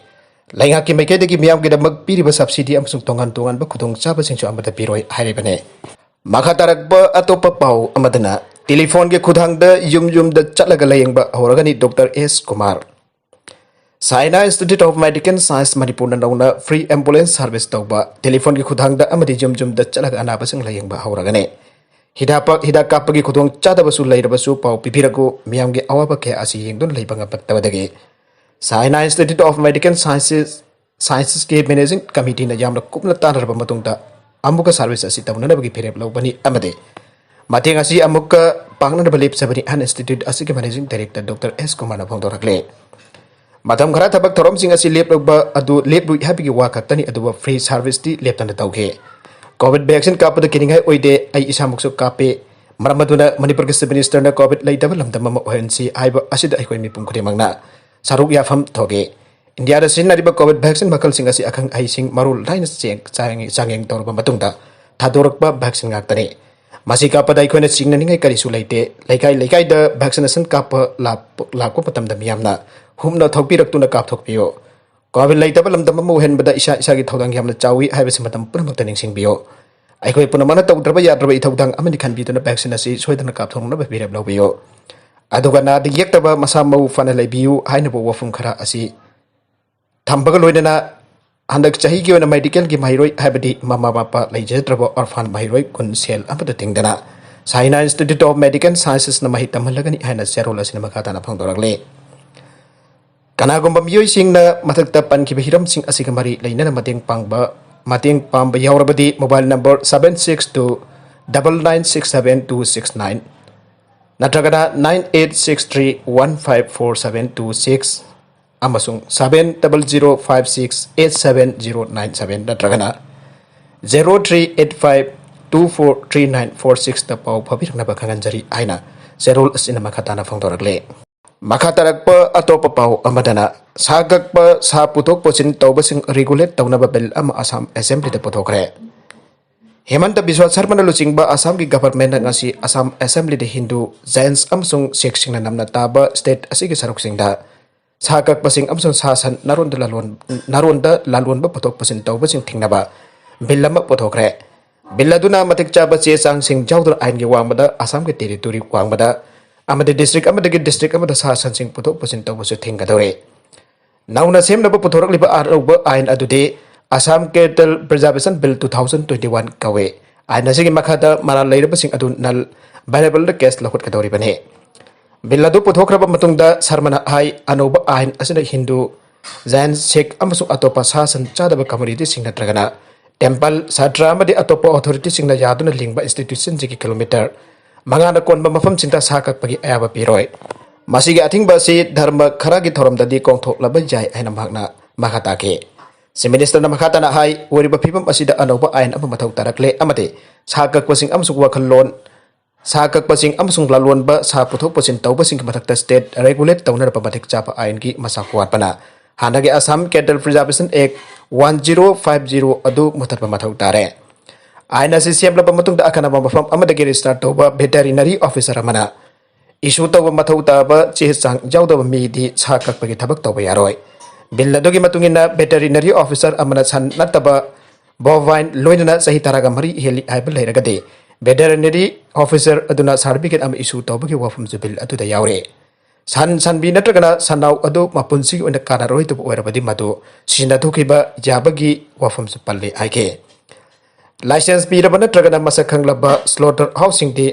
ꯂꯩꯉꯥꯛꯀꯤ ꯃꯥꯏꯀꯩꯗꯒꯤ ꯃꯤꯌꯥꯝꯒꯤꯗꯃꯛ ꯄꯤꯔꯤꯕ ꯁꯕꯁꯤꯗꯤ ꯑꯃꯁꯨꯡ ꯇꯣꯉꯥꯟ ꯇꯣꯉꯥꯟꯕ ꯈꯨꯗꯣꯡꯆꯥꯕꯁꯤꯡꯁꯨ ꯑꯃꯠꯇ ꯄꯤꯔꯣꯏ ꯍꯥꯏꯔꯤꯕꯅꯤ꯫ ꯃꯈꯥ ꯇꯥꯔꯛꯄ ꯑꯇꯣꯞꯄ ꯄꯥꯎ ꯑꯃꯗꯅ, ꯇꯦꯂꯤꯐꯣꯟꯒꯤ ꯈꯨꯠꯊꯥꯡꯗ ꯌꯨꯝ ꯌꯨꯝꯗ ꯆꯠꯂꯒ ꯂꯥꯌꯦꯡꯕ ꯍꯧꯔꯒꯅꯤ doctor S Kumar. Saina institute of medical science ꯃꯅꯤꯄꯨꯔꯅ ꯅꯧꯅ ꯐ꯭ꯔꯤ ꯑꯦꯝꯕꯨꯂꯦꯟꯁ ꯁꯥꯔꯚꯤꯁ ꯇꯧꯕ, ꯇꯦꯂꯤꯐꯣꯟꯒꯤ ꯈꯨꯠꯊꯥꯡꯗ ꯑꯃꯗꯤ ꯌꯨꯝ ꯌꯨꯝꯗ ꯆꯠꯂꯒ ꯑꯅꯥꯕꯁꯤꯡ ꯂꯥꯌꯦꯡꯕ ꯍꯧꯔꯒꯅꯤ꯫ ꯍꯤꯗꯥꯛ ꯄ-, ꯍꯤꯗꯥꯛ ꯀꯥꯞꯄꯒꯤ ꯈꯨꯗꯣꯡꯆꯥꯗꯕꯁꯨ ꯂꯩꯔꯕꯁꯨ ꯄꯥꯎ ꯄꯤꯕꯤꯔꯛꯎ, ꯃꯤꯌꯥꯝꯒꯤ ꯑꯋꯥꯕ ꯀꯌꯥ ꯑꯁꯤ ꯌꯦꯡꯗꯨꯅ ꯂꯩꯕ ꯉꯝꯂꯛꯇꯕꯗꯒꯤ꯫ Saina institute of medical sciences, ꯁꯥꯏꯟꯁꯦꯁꯀꯤ ꯃꯦꯅꯦꯖꯤꯡ ꯀꯃꯤꯇꯤꯅ ꯌꯥꯝꯅ ꯀꯨꯞꯅ ꯇꯥꯟꯅꯔꯕ ꯃꯇꯨꯡꯗ ꯑꯃꯨꯛꯀ ꯁꯥꯔꯚꯤꯁ ꯑꯁꯤ ꯇꯧꯅꯅꯕꯒꯤ ꯐꯤꯔꯦꯞ ꯂꯧꯕꯅꯤ ꯑꯃꯗꯤ ꯃꯇꯦꯡ ꯑꯁꯤ ꯑꯃꯨꯛꯀ ꯄꯥꯡꯅꯅꯕ ꯂꯦꯞꯆꯕꯅꯤ ꯍꯥꯏꯅ ꯏꯟꯁꯇꯤꯇ꯭ꯌꯨꯠ ꯑꯁꯤꯒꯤ ꯃꯦꯅꯦꯖꯤꯡ ꯗꯥꯏꯔꯦꯛꯇꯔ ꯗꯣꯛꯇꯔ ꯑꯦꯁ ꯀꯨꯃꯥꯔꯅ ꯐꯣꯡꯗꯣꯔꯛꯂꯦ꯫ ꯃꯇꯝ ꯈꯔ ꯊꯕꯛ ꯊꯧꯔꯝꯁꯤꯡ ꯑꯁꯤ ꯂꯦꯞꯂꯨꯕ ꯑꯗꯨ ꯂꯦꯞꯂꯨꯏ ꯍꯥꯏꯕꯒꯤ ꯋꯥ ꯈꯛꯇꯅꯤ, ꯑꯗꯨꯕꯨ ꯐ꯭ꯔꯤ ꯁꯥꯔꯚꯤꯁꯇꯤ ꯂꯦꯞꯇꯅ ꯇꯧꯈꯤ꯫ ꯀꯣꯚꯤꯗ ꯚꯦꯛꯁꯤꯟ ꯀꯥꯞꯄꯗ ꯀꯤꯅꯤꯡꯉꯥꯏ ꯑꯣꯏꯗꯦ, ꯑꯩ ꯏꯁꯥꯃꯛꯁꯨ ꯀꯥꯞꯄꯦ꯫ ꯃꯔꯝ ꯑꯗꯨꯅ ꯃꯅꯤꯄꯨꯔꯒꯤ ꯆꯤꯐ ꯃꯤꯅꯤꯁꯇꯔꯅ ꯀꯣꯚꯤꯗ ꯂꯩꯇꯕ ꯂꯝꯗꯝ ꯑꯃ ꯑꯣꯏꯍꯟꯁꯤ ꯍꯥꯏꯕ ꯑꯁꯤꯗ ꯑꯩꯈꯣꯏ ꯃꯤꯄꯨꯝ ꯈꯨꯗꯤꯡꯃꯛꯅ ꯁꯔꯨꯛ ꯌꯥꯐꯝ ꯊꯣꯛꯏ꯫ ꯏꯟꯗꯤꯌꯥꯗ ꯁꯤꯖꯤꯟꯅꯔꯤꯕ ꯀꯣꯚꯤꯗ ꯚꯦꯛꯁꯤꯟ ꯃꯈꯜꯁꯤꯡ ꯑꯁꯤ ꯑꯈꯪ ꯑꯍꯩꯁꯤꯡ ꯃꯔꯨ ꯂꯥꯏꯅ ꯆꯦꯡ-, ꯆꯥꯡꯌꯦꯡ, ꯆꯥꯡꯌꯦꯡ ꯇꯧꯔꯕ ꯃꯇꯨꯡꯗ ꯊꯥꯗꯣꯔꯛꯄ ꯚꯦꯛꯁꯤꯟ ꯉꯥꯛꯇꯅꯤ꯫ ꯃꯁꯤ ꯀꯥꯞꯄꯗ ꯑꯩꯈꯣꯏꯅ ꯆꯤꯡꯅꯅꯤꯡꯉꯥꯏ ꯀꯔꯤꯁꯨ ꯂꯩꯇꯦ꯫ ꯂꯩꯀꯥꯏ ꯂꯩꯀꯥꯏꯗ ꯚꯦꯛꯁꯤꯅꯦꯁꯟ ꯀꯥꯞꯄ ꯂꯥꯛꯄ, ꯂꯥꯛꯄ ꯃꯇꯝꯗ ꯃꯤꯌꯥꯝꯅ ꯍꯨꯞꯅ ꯊꯧꯕꯤꯔꯛꯇꯨꯅ ꯀꯥꯞꯊꯣꯛꯄꯤꯌꯨ꯫ ꯀꯣꯚꯤꯗ ꯂꯩꯇꯕ ꯂꯝꯗꯝ ꯑꯃ ꯑꯣꯏꯍꯟꯕꯗ ꯏꯁꯥ ꯏꯁꯥꯒꯤ ꯊꯧꯗꯥꯡ ꯌꯥꯝꯅ ꯆꯥꯎꯏ ꯍꯥꯏꯕꯁꯤ ꯃꯇꯝ ꯄꯨꯝꯅꯃꯛꯇ ꯅꯤꯡꯁꯤꯡꯕꯤꯌꯨ꯫ ꯑꯩꯈꯣꯏ ꯄꯨꯝꯅꯃꯛꯅ ꯇꯧꯗ꯭ꯔꯕ ꯌꯥꯗ꯭ꯔꯕ ꯏꯊꯧꯗꯥꯡ ꯑꯃꯅꯤ ꯈꯟꯕꯤꯗꯨꯅ ꯚꯦꯛꯁꯤꯟ ꯑꯁꯤ ꯁꯣꯏꯗꯅ ꯀꯥꯞꯊꯣꯛꯅꯕ ꯐꯤꯔꯦꯞ ꯂꯧꯕꯤꯌꯨ꯫ ꯑꯗꯨꯒ ꯅꯥꯗ ꯌꯦꯛꯇꯕ, ꯃꯁꯥ ꯃꯎ ꯐꯅ ꯂꯩꯕꯤꯌꯨ ꯍꯥꯏꯅꯕ ꯋꯥꯐꯝ ꯈꯔ ꯑꯁꯤ ꯊꯝꯕꯒ ꯂꯣꯏꯅꯅ ꯍꯟꯗꯛ ꯆꯍꯤꯒꯤ ꯑꯣꯏꯅ ꯃꯦꯗꯤꯀꯦꯜꯒꯤ ꯃꯍꯩꯔꯣꯏ, ꯍꯥꯏꯕꯗꯤ ꯃꯃꯥ ꯃꯄꯥ ꯂꯩꯖꯗ꯭ꯔꯕ ꯑꯣꯔꯐꯥꯟ ꯃꯍꯩꯔꯣꯏ ꯀꯨꯟ ꯁꯦꯜ ꯑꯃꯠꯇ ꯇꯤꯡꯗꯅ ꯁꯥꯏꯅꯥ ꯏꯟꯁꯇꯤꯇ꯭ꯌꯨꯠ ꯑꯣꯐ ꯃꯦꯗꯤꯀꯦꯜ ꯁꯥꯏꯟꯁꯦꯁꯅ ꯃꯍꯩ ꯇꯝꯍꯜꯂꯒꯅꯤ ꯍꯥꯏꯅ ꯆꯦꯔꯣꯜ ꯑꯁꯤꯅ ꯃꯈꯥ ꯇꯥꯅ ꯐꯣꯡꯗꯣꯔꯛꯂꯤ꯫ ꯀꯅꯥꯒꯨꯝꯕ ꯃꯤꯑꯣꯏꯁꯤꯡꯅ ꯃꯊꯛꯇ ꯄꯟꯈꯤꯕ ꯍꯤꯔꯝꯁꯤꯡ ꯑꯁꯤꯒ ꯃꯔꯤ ꯂꯩꯅꯅ ꯃꯇꯦꯡ ꯄꯥꯡꯕ, ꯃꯇꯦꯡ ꯄꯥꯡꯕ ꯌꯥꯎꯔꯕꯗꯤ mobile number seven six two double nine six seven two six nine ꯅꯠꯇ꯭ꯔꯒꯅ nine eight six three one five four seven two six ꯑꯃꯁꯨꯡ seven double zero five six eight seven zero nine seven ꯅꯠꯇ꯭ꯔꯒꯅ zero three eight five two four three nine four sixꯇ ꯄꯥꯎ ꯐꯥꯎꯕꯤꯔꯛꯅꯕ ꯈꯪꯍꯟꯖꯔꯤ ꯍꯥꯏꯅ ꯆꯦꯔꯣꯜ ꯑꯁꯤꯅ ꯃꯈꯥ ꯇꯥꯅ ꯐꯣꯡꯗꯣꯔꯛꯂꯤ꯫ ꯃꯈꯥ ꯇꯥꯔꯛꯄ ꯑꯇꯣꯞꯄ ꯄꯥꯎ ꯑꯃꯗꯅ, ꯁꯥ ꯀꯛꯄ, ꯁꯥ ꯄꯨꯊꯣꯛ ꯄꯨꯁꯤꯟ ꯇꯧꯕꯁꯤꯡ ꯔꯤꯒꯨꯂꯦꯠ ꯇꯧꯅꯕ ꯕꯤꯜ ꯑꯃ ꯑꯁꯥꯝ ꯑꯦꯁꯦꯝꯕ꯭ꯂꯤꯗ ꯄꯨꯊꯣꯛꯈ꯭ꯔꯦ꯫ ꯍꯦꯃꯟꯇ ꯕꯤꯁ꯭ꯋꯥ ꯁꯔꯃꯅ ꯂꯨꯆꯤꯡꯕ ꯑꯁꯥꯝꯒꯤ ꯒꯚꯔꯟꯃꯦꯟꯠꯅ ꯉꯁꯤ ꯑꯁꯥꯝ ꯑꯦꯁꯦꯝꯕ꯭ꯂꯤꯗ ꯍꯤꯟꯗꯨ, ꯖꯦꯟꯁ ꯑꯃꯁꯨꯡ ꯁꯤꯈꯁꯤꯡꯅ ꯅꯝꯅ ꯇꯥꯕ ꯁ꯭ꯇꯦꯠ ꯑꯁꯤꯒꯤ ꯁꯔꯨꯛꯁꯤꯡꯗ ꯁꯥ ꯀꯛꯄꯁꯤꯡ ꯑꯃꯁꯨꯡ ꯁꯥ ꯁꯟ ꯅꯥꯔꯣꯟꯗ ꯂꯂꯣꯟ-, ꯅꯥꯔꯣꯟꯗ ꯂꯥꯂꯣꯟꯕ ꯄꯨꯊꯣꯛ ꯄꯨꯁꯤꯟ ꯇꯧꯕꯁꯤꯡ ꯊꯤꯡꯅꯕ ꯕꯤꯜ ꯑꯃ ꯄꯨꯊꯣꯛꯈ꯭ꯔꯦ꯫ ꯕꯤꯜ ꯑꯗꯨꯅ ꯃꯇꯤꯛ ꯆꯥꯕ ꯆꯦ ꯆꯥꯡꯁꯤꯡ ꯌꯥꯎꯗꯅ ꯑꯥꯏꯟꯒꯤ ꯋꯥꯡꯃꯗ ꯑꯁꯥꯝꯒꯤ ꯇꯦꯔꯤꯇꯣꯔꯤ ꯋꯥꯡꯃꯗ ꯑꯃꯗꯤ ꯗꯤꯁꯇ꯭ꯔꯤꯛ ꯑꯃꯗꯒꯤ ꯗꯤꯁꯇ꯭ꯔꯤꯛ ꯑꯃꯗ ꯁꯥ ꯁꯟꯁꯤꯡ ꯄꯨꯊꯣꯛ ꯄꯨꯁꯤꯟ ꯇꯧꯕꯁꯨ ꯊꯤꯡꯒꯗꯧꯔꯤ꯫ ꯅꯧꯅ ꯁꯦꯝꯅꯕ ꯄꯨꯊꯣꯔꯛꯂꯤꯕ ꯑꯅꯧꯕ ꯑꯥꯏꯟ ꯑꯗꯨꯗꯤ Assam Cattle Preservation Bill two thousand twenty-one ꯀꯧꯏ꯫ ꯑꯥꯏꯟ ꯑꯁꯤꯒꯤ ꯃꯈꯥꯗ ꯃꯔꯥꯜ ꯂꯩꯔꯕꯁꯤꯡ ꯑꯗꯨ null and voidable case ꯂꯧꯈꯠꯀꯗꯧꯔꯤꯕꯅꯤ꯫ ꯕꯤꯜ ꯑꯗꯨ ꯄꯨꯊꯣꯛꯈ꯭ꯔꯕ ꯃꯇꯨꯡꯗ ꯁꯔꯃꯅ ꯍꯥꯏ, ꯑꯅꯧꯕ ꯑꯥꯏꯟ ꯑꯁꯤꯅ ꯍꯤꯟꯗꯨ, ꯖꯩꯟ, ꯁꯤꯈ ꯑꯃꯁꯨꯡ ꯑꯇꯣꯞꯄ ꯁꯥ ꯁꯟ ꯆꯥꯗꯕ ꯀꯝꯃꯨꯅꯤꯇꯤꯁꯤꯡ ꯅꯠꯇ꯭ꯔꯒꯅ ꯇꯦꯝꯄꯜ, ꯁꯥꯇ꯭ꯔ ꯑꯃꯗꯤ ꯑꯇꯣꯞꯄ ꯑꯣꯊꯣꯔꯤꯇꯤꯁꯤꯡꯅ ꯌꯥꯗꯨꯅ ꯂꯤꯡꯕ ꯏꯟꯁꯇꯤꯇ꯭ꯌꯨꯁꯟꯁꯤꯡꯒꯤ ꯀꯤꯂꯣꯃꯤꯇꯔ ꯃꯉꯥꯅ ꯀꯣꯟꯕ ꯃꯐꯝꯁꯤꯡꯗ ꯁꯥ ꯀꯛꯄꯒꯤ ꯑꯌꯥꯕ ꯄꯤꯔꯣꯏ꯫ ꯃꯁꯤꯒꯤ ꯑꯊꯤꯡꯕ ꯑꯁꯤ ꯙꯔꯃ ꯈꯔꯒꯤ ꯊꯧꯔꯝꯗꯗꯤ ꯀꯣꯡꯊꯣꯛꯂꯕ ꯌꯥꯏ ꯍꯥꯏꯅ ꯃꯍꯥꯛꯅ ꯃꯈꯥ ꯇꯥꯈꯤ꯫ ꯆꯤꯐ ꯃꯤꯅꯤꯁꯇꯔꯅ ꯃꯈꯥ ꯇꯥꯅ ꯍꯥꯏ, ꯑꯣꯏꯔꯤꯕ ꯐꯤꯕꯝ ꯑꯁꯤꯗ ꯑꯅꯧꯕ ꯑꯥꯏꯟ ꯑꯃ ꯃꯊꯧ ꯇꯥꯔꯛꯂꯦ ꯑꯃꯗꯤ ꯁꯥ ꯀꯛꯄꯁꯤꯡ ꯑꯃꯁꯨꯡ ꯋꯥꯈꯜꯂꯣꯟ, ꯁꯥ ꯀꯛꯄꯁꯤꯡ ꯑꯃꯁꯨꯡ ꯂꯂꯣꯟꯕ ꯁꯥ ꯄꯨꯊꯣꯛ ꯄꯨꯁꯤꯟ ꯇꯧꯕꯁꯤꯡꯒꯤ ꯃꯊꯛꯇ ꯁ꯭ꯇꯦꯠ ꯔꯦꯒꯨꯂꯦꯠ ꯇꯧꯅꯅꯕ ꯃꯇꯤꯛ ꯆꯥꯕ ꯑꯥꯏꯟꯒꯤ ꯃꯁꯥ ꯋꯥꯠꯄꯅ ꯍꯥꯟꯅꯒꯤ Assam Cattle Preservation Act one zero five zero ꯑꯗꯨ ꯃꯨꯊꯠꯄ ꯃꯊꯧ ꯇꯥꯔꯦ꯫ ꯑꯥꯏꯟ ꯑꯁꯤ ꯁꯦꯝꯂꯕ ꯃꯇꯨꯡꯗ ꯑꯈꯟꯅꯕ ꯃꯐꯝ ꯑꯃꯗꯒꯤ ꯔꯦꯖꯤꯁꯇꯔ ꯇꯧꯕ ꯚꯦꯇꯔꯤꯅꯔꯤ ꯑꯣꯐꯤꯁꯔ ꯑꯃꯅ ꯏꯁꯨ ꯇꯧꯕ ꯃꯊꯧ ꯇꯥꯕ ꯆꯦ ꯆꯥꯡ ꯌꯥꯎꯗꯕ ꯃꯤꯗꯤ ꯁꯥ ꯀꯛꯄꯒꯤ ꯊꯕꯛ ꯇꯧꯕ ꯌꯥꯔꯣꯏ꯫ ꯕꯤꯜ ꯑꯗꯨꯒꯤ ꯃꯇꯨꯡ ꯏꯟꯅ, ꯚꯦꯇꯔꯤꯅꯔꯤ ꯑꯣꯐꯤꯁꯔ ꯑꯃꯅ ꯁꯟ ꯅꯠꯇꯕ ꯕꯣꯚꯥꯏꯟ ꯂꯣꯏꯅꯅ ꯆꯍꯤ ꯇꯔꯥꯒ ꯃꯔꯤ ꯍꯦꯜꯂꯤ ꯍꯥꯏꯕ ꯂꯩꯔꯒꯗꯤ, ꯚꯦꯇꯔꯤꯅꯔꯤ ꯑꯣꯐꯤꯁꯔ ꯑꯗꯨꯅ ꯁꯥꯔꯇꯤꯐꯤꯀꯦꯠ ꯑꯃ ꯏꯁꯨ ꯇꯧꯕꯒꯤ ꯋꯥꯐꯝꯁꯨ ꯕꯤꯜ ꯑꯗꯨꯗ ꯌꯥꯎꯔꯤ꯫ ꯁꯟ, ꯁꯟꯕꯤ ꯅꯠꯇ꯭ꯔꯒꯅ ꯁꯟꯅꯥꯎ ꯑꯗꯨ ꯃꯄꯨꯟꯁꯤꯒꯤ ꯑꯣꯏꯅ ꯀꯥꯟꯅꯔꯣꯏꯗꯕ ꯑꯣꯏꯔꯕꯗꯤ ꯃꯗꯨ ꯁꯤꯖꯤꯟꯅꯊꯣꯛꯈꯤꯕ ꯌꯥꯕꯒꯤ ꯋꯥꯐꯝꯁꯨ ꯄꯜꯂꯤ ꯍꯥꯏꯈꯤ꯫ ꯂꯥꯏꯁꯦꯟꯁ ꯄꯤꯔꯕ ꯅꯠꯇ꯭ꯔꯒꯅ ꯃꯁꯛ ꯈꯪꯂꯕ ꯁ꯭ꯂꯣꯇꯔ ꯍꯥꯎꯁꯁꯤꯡꯗꯤ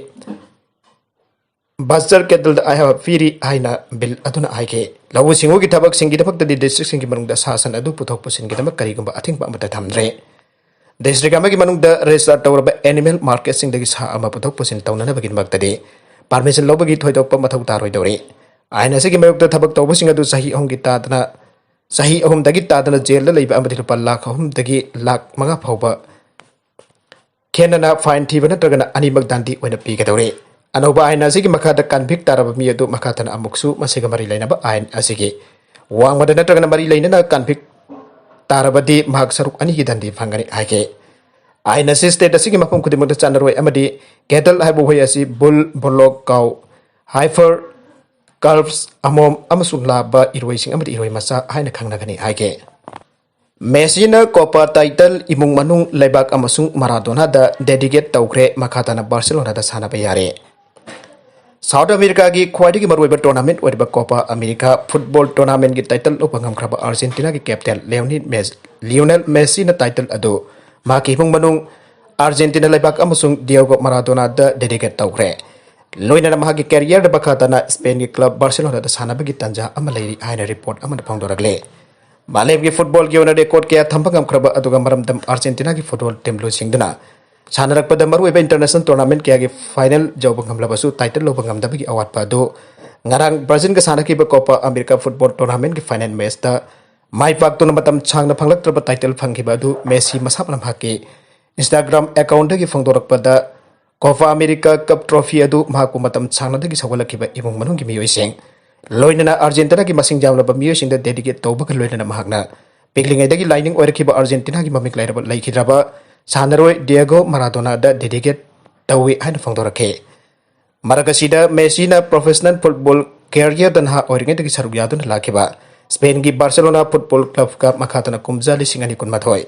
ꯕꯁꯇꯔ ꯀꯦꯇꯜꯗ ꯑꯌꯥꯕ ꯄꯤꯔꯤ ꯍꯥꯏꯅ ꯕꯤꯜ ꯑꯗꯨꯅ ꯍꯥꯏꯈꯤ꯫ ꯂꯧꯎ ꯁꯤꯡꯎꯒꯤ ꯊꯕꯛꯁꯤꯡꯒꯤꯗꯃꯛꯇꯗꯤ ꯗꯤꯁꯇ꯭ꯔꯤꯛꯁꯤꯡꯒꯤ ꯃꯅꯨꯡꯗ ꯁꯥ ꯁꯟ ꯑꯗꯨ ꯄꯨꯊꯣꯛ ꯄꯨꯁꯤꯟꯒꯤꯗꯃꯛ ꯀꯔꯤꯒꯨꯝꯕ ꯑꯊꯤꯡꯕ ꯑꯃꯠꯇ ꯊꯝꯗ꯭ꯔꯦ꯫ ꯗꯤꯁꯇ꯭ꯔꯤꯛ ꯑꯃꯒꯤ ꯃꯅꯨꯡꯗ ꯔꯦꯖꯤꯁꯇꯥꯔ ꯇꯧꯔꯕ ꯑꯦꯅꯤꯃꯦꯜ ꯃꯥꯔꯀꯦꯠꯁꯤꯡꯗꯒꯤ ꯁꯥ ꯑꯃ ꯄꯨꯊꯣꯛ ꯄꯨꯁꯤꯟ ꯇꯧꯅꯅꯕꯒꯤꯗꯃꯛꯇꯗꯤ ꯄꯥꯔꯃꯤꯁꯟ ꯂꯧꯕꯒꯤ ꯊꯣꯏꯗꯣꯛꯄ ꯃꯊꯧ ꯇꯥꯔꯣꯏꯗꯧꯔꯤ꯫ ꯑꯥꯏꯟ ꯑꯁꯤꯒꯤ ꯃꯥꯌꯣꯛꯇ ꯊꯕꯛ ꯇꯧꯕꯁꯤꯡ ꯑꯗꯨ ꯆꯍꯤ ꯑꯍꯨꯝꯒꯤ ꯇꯥꯗꯅ, ꯆꯍꯤ ꯑꯍꯨꯝꯗꯒꯤ ꯇꯥꯗꯅ ꯖꯦꯜꯗ ꯂꯩꯕ ꯑꯃꯗꯤ ꯂꯨꯄꯥ ꯂꯥꯈ ꯑꯍꯨꯝꯗꯒꯤ ꯂꯥꯈ ꯃꯉꯥ ꯐꯥꯎꯕ ꯈꯦꯟꯅꯅ ꯐꯥꯏꯟ ꯊꯤꯕ ꯅꯠꯇ꯭ꯔꯒꯅ ꯑꯅꯤꯃꯛ ꯗꯥꯟꯗꯤ ꯑꯣꯏꯅ ꯄꯤꯒꯗꯧꯔꯤ꯫ ꯑꯅꯧꯕ ꯑꯥꯏꯟ ꯑꯁꯤꯒꯤ ꯃꯈꯥꯗ ꯀꯟꯚꯤꯛ ꯇꯥꯔꯕ ꯃꯤ ꯑꯗꯨ ꯃꯈꯥ ꯇꯥꯅ ꯑꯃꯨꯛꯁꯨ ꯃꯁꯤꯒ ꯃꯔꯤ ꯂꯩꯅꯕ ꯑꯥꯏꯟ ꯑꯁꯤꯒꯤ ꯋꯥꯡꯃꯗ ꯅꯠꯇ꯭ꯔꯒꯅ ꯃꯔꯤ ꯂꯩꯅꯅ ꯀꯟꯚꯤꯛ ꯇꯥꯔꯕꯗꯤ ꯃꯍꯥꯛ ꯁꯔꯨꯛ ꯑꯅꯤꯒꯤ ꯗꯟꯗꯤ ꯐꯪꯒꯅꯤ ꯍꯥꯏꯈꯤ꯫ ꯑꯥꯏꯟ ꯑꯁꯤ ꯁ꯭ꯇꯦꯠ ꯑꯁꯤꯒꯤ ꯃꯐꯝ ꯈꯨꯗꯤꯡꯃꯛꯇ ꯆꯠꯅꯔꯣꯏ ꯑꯃꯗꯤ ꯀꯦꯇꯜ ꯍꯥꯏꯕ ꯎꯍꯩ ꯑꯁꯤ ꯕꯨꯜ, ꯕꯨꯂꯣꯛ, ꯀꯥꯎ, ꯍꯥꯏꯐꯔ, ꯀꯜꯐꯁ, ꯑꯃꯣꯝ ꯑꯃꯁꯨꯡ ꯂꯥꯕ, ꯏꯔꯣꯏꯁꯤꯡ ꯑꯃꯗꯤ ꯏꯔꯣꯏ ꯃꯆꯥ ꯍꯥꯏꯅ ꯈꯪꯅꯒꯅꯤ ꯍꯥꯏꯈꯤ꯫ ꯃꯦꯁꯤꯅ ꯀꯣꯄꯥ ꯇꯥꯏꯇꯜ ꯏꯃꯨꯡ ꯃꯅꯨꯡ, ꯂꯩꯕꯥꯛ ꯑꯃꯁꯨꯡ ꯃꯔꯥꯗꯣꯅꯥꯗ ꯗꯦꯗꯤꯀꯦꯠ ꯇꯧꯈ꯭ꯔꯦ, ꯃꯈꯥ ꯇꯥꯅ ꯕꯥꯔꯁꯦꯂꯣꯅꯥꯗ ꯁꯥꯟꯅꯕ ꯌꯥꯔꯦ꯫ ꯁꯥꯎꯠ ꯑꯃꯦꯔꯤꯀꯥꯒꯤ ꯈ꯭ꯋꯥꯏꯗꯒꯤ ꯃꯔꯨꯑꯣꯏꯕ ꯇꯣꯔꯅꯥꯃꯦꯟ ꯑꯣꯏꯔꯤꯕ ꯀꯣꯄꯥ ꯑꯃꯦꯔꯤꯀꯥ ꯐꯨꯠꯕꯣꯜ ꯇꯣꯔꯅꯥꯃꯦꯟꯒꯤ ꯇꯥꯏꯇꯜ ꯂꯧꯕ ꯉꯝꯈ꯭ꯔꯕ ꯑꯥꯔꯖꯦꯟꯇꯤꯅꯥꯒꯤ ꯀꯦꯞꯇꯦꯟ ꯂꯤꯑꯣꯅꯦꯜ ꯃꯦꯁ-, ꯂꯤꯑꯣꯅꯦꯜ ꯃꯦꯁꯤꯅ ꯇꯥꯏꯇꯜ ꯑꯗꯨ ꯃꯍꯥꯛꯀꯤ ꯏꯃꯨꯡ ꯃꯅꯨꯡ, ꯑꯥꯔꯖꯦꯟꯇꯤꯅꯥ ꯂꯩꯕꯥꯛ ꯑꯃꯁꯨꯡ ꯗꯤꯌꯣꯒꯣ ꯃꯔꯥꯗꯣꯅꯥꯗ ꯗꯦꯗꯤꯀꯦꯠ ꯇꯧꯈ꯭ꯔꯦ꯫ ꯂꯣꯏꯅꯅ ꯃꯍꯥꯛꯀꯤ ꯀꯦꯔꯤꯌꯔꯗ ꯃꯈꯥ ꯇꯥꯅ ꯁ꯭ꯄꯦꯟꯒꯤ ꯀ꯭ꯂꯕ ꯕꯥꯔꯁꯦꯂꯣꯅꯥꯗ ꯁꯥꯟꯅꯕꯒꯤ ꯇꯥꯟꯖꯥ ꯑꯃ ꯂꯩꯔꯤ ꯍꯥꯏꯅ ꯔꯤꯄꯣꯔꯠ ꯑꯃꯗ ꯐꯣꯡꯗꯣꯔꯛꯂꯦ꯫ ꯃꯥꯂꯦꯝꯒꯤ ꯐꯨꯠꯕꯣꯜꯒꯤ ꯑꯣꯏꯅ ꯔꯦꯀꯣꯔꯗ ꯀꯌꯥ ꯊꯝꯕ ꯉꯝꯈ꯭ꯔꯕ ꯑꯗꯨꯒ ꯃꯔꯝꯗꯝ ꯑꯥꯔꯖꯦꯟꯇꯤꯅꯥꯒꯤ ꯐꯨꯠꯕꯣꯜ ꯇꯤꯝ ꯂꯨꯆꯤꯡꯗꯨꯅ ꯁꯥꯟꯅꯔꯛꯄꯗ ꯃꯔꯨꯑꯣꯏꯕ ꯏꯟꯇꯔꯅꯦꯁꯅꯦꯜ ꯇꯣꯔꯅꯥꯃꯦꯟ ꯀꯌꯥꯒꯤ ꯐꯥꯏꯅꯦꯜ ꯌꯧꯕ ꯉꯝꯂꯕꯁꯨ ꯇꯥꯏꯇꯜ ꯂꯧꯕ ꯉꯝꯗꯕꯒꯤ ꯑꯋꯥꯠꯄ ꯑꯗꯨ ꯉꯔꯥꯡ ꯕ꯭ꯔꯥꯖꯤꯜꯒ ꯁꯥꯟꯅꯈꯤꯕ ꯀꯣꯄꯥ ꯑꯃꯦꯔꯤꯀꯥ ꯐꯨꯠꯕꯣꯜ ꯇꯣꯔꯅꯥꯃꯦꯟꯒꯤ ꯐꯥꯏꯅꯦꯜ ꯃꯦꯆꯇ ꯃꯥꯏ ꯄꯥꯛꯇꯨꯅ ꯃꯇꯝ ꯁꯥꯡꯅ ꯐꯪꯂꯛꯇ꯭ꯔꯕ ꯇꯥꯏꯇꯜ ꯐꯪꯈꯤꯕ ꯑꯗꯨ ꯃꯦꯁꯤ ꯃꯁꯥꯃꯛꯅ ꯃꯍꯥꯛꯀꯤ ꯏꯟꯁꯇꯥꯒ꯭ꯔꯥꯝ ꯑꯦꯀꯥꯎꯟꯗꯒꯤ ꯐꯣꯡꯗꯣꯔꯛꯄꯗ ꯀꯣꯄꯥ ꯑꯃꯦꯔꯤꯀꯥ ꯀꯞ ꯇ꯭ꯔꯣꯐꯤ ꯑꯗꯨ ꯃꯍꯥꯛꯄꯨ ꯃꯇꯝ ꯁꯥꯡꯅꯗꯒꯤ ꯁꯧꯒꯠꯂꯛꯈꯤꯕ ꯏꯃꯨꯡ ꯃꯅꯨꯡꯒꯤ ꯃꯤꯑꯣꯏꯁꯤꯡ, ꯂꯣꯏꯅꯅ ꯑꯥꯔꯖꯦꯟꯇꯤꯅꯥꯒꯤ ꯃꯁꯤꯡ ꯌꯥꯝꯂꯕ ꯃꯤꯑꯣꯏꯁꯤꯡꯗ ꯗꯦꯗꯤꯀꯦꯠ ꯇꯧꯕꯒ ꯂꯣꯏꯅꯅ ꯃꯍꯥꯛꯅ ꯄꯤꯛꯂꯤꯉꯩꯗꯒꯤ ꯂꯥꯏꯅꯤꯡ ꯑꯣꯏꯔꯛꯈꯤꯕ ꯑꯥꯔꯖꯦꯟꯇꯤꯅꯥꯒꯤ ꯃꯃꯤꯡ ꯂꯩꯔꯕ, ꯂꯩꯈꯤꯗ꯭ꯔꯕ ꯁꯥꯟꯅꯔꯣꯏ ꯗꯤꯌꯦꯒꯣ ꯃꯔꯥꯗꯣꯅꯥꯗ ꯗꯦꯗꯤꯀꯦꯠ ꯇꯧꯏ ꯍꯥꯏꯅ ꯐꯣꯡꯗꯣꯔꯛꯈꯤ꯫ ꯃꯔꯛ ꯑꯁꯤꯗ ꯃꯦꯁꯤꯅ ꯄ꯭ꯔꯣꯐꯦꯁꯅꯦꯜ ꯐꯨꯠꯕꯣꯜ ꯀꯦꯔꯤꯌꯔꯗ ꯅꯍꯥ ꯑꯣꯏꯔꯤꯉꯩꯗꯒꯤ ꯁꯔꯨꯛ ꯌꯥꯗꯨꯅ ꯂꯥꯛꯈꯤꯕ ꯁ꯭ꯄꯦꯟꯒꯤ ꯕꯥꯔꯁꯦꯂꯣꯅꯥ ꯐꯨꯠꯕꯣꯜ ꯀ꯭ꯂꯕꯀ ꯃꯈꯥ ꯇꯥꯅ ꯀꯨꯝꯖꯥ ꯂꯤꯁꯤꯡ ꯑꯅꯤ ꯀꯨꯟꯃꯥꯊꯣꯏ